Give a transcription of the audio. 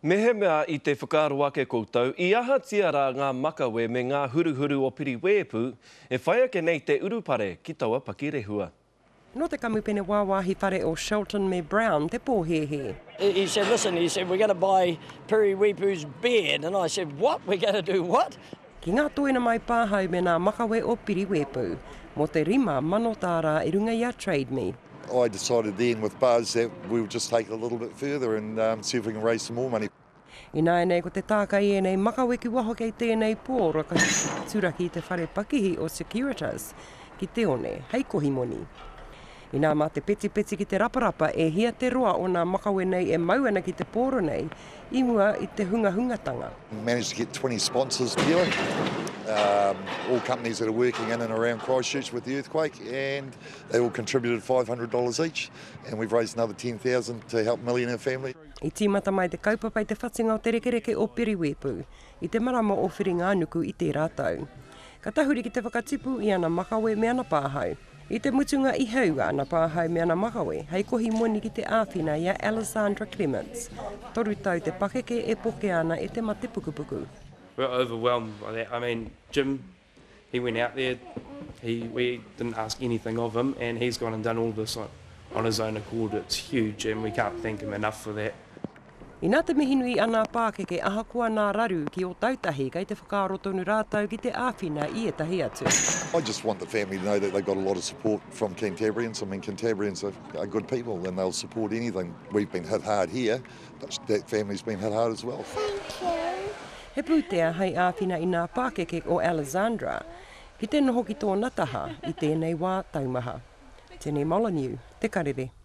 Mehemea i te whakaaro ake koutou, i ahatia rā ngā makawe me ngā huruhuru o Piri Weepu, e whai ake nei te urupare ki taua pakirehua. Nō te kamupene wāwāhi whare o Shelton me Brown te pōhēhē. He said, listen, he said, we're going to buy Piri Weepu's bed. And I said, what? We're going to do what? Ki ngā toena mai pāhau me nā makawe o Piri Weepu, mō te 5000 tāra i runga i a Trade Me. I decided then with Buzz that we would just take it a little bit further and um, see if we can raise some more money. Ināianei ko te tāka i ēnei makawe ki waho kei tēnei pōro ka turaki i te whare pakihi o Securitas ki te one hei kohi moni. Inā mā te petipeti ki te raparapa e hia te roa o nā makawe nei e mau ana ki te pōro nei i mua i te hungahungatanga. Managed to get 20 sponsors together, um, all companies that are working in and around Christchurch with the earthquake, and they all contributed $500 each, and we've raised another 10,000 to help Millie and her family. I tīmata mai te kaupapa i te whatinga o te rekereke o Piriwepu i te marama o Whiringa-ā-nuku i tērā tau. Ka tahuri ki te whakatipu i ana makawe me ana pāhau. I te mutunga i heua ana pāhau me ana makawe hei kohi moni ki te āwhina i a Alessandra Clements, toru tau te pakeke e pokea ana e te mate pukupuku. We were overwhelmed by that. I mean, Jim, he went out there, he, we didn't ask anything of him, and he's gone and done all this on, on his own accord. It's huge, and we can't thank him enough for that. Inā te mihi nui a nā pākeke ahakoa nā raru ki Ōtautahi kei te whakaaro tonu rātou ki te āwhina i ētahi atu. I just want the family to know that they've got a lot of support from Cantabrians. I mean, Cantabrians are, are good people and they'll support anything. We've been hit hard here, but that family's been hit hard as well. Thank you. He pūtea hei āwhina i nā pākeke o Alessandra ki te noho ki tōna taha i tēnei wā taumaha. Tene Molyneux, Te Karere.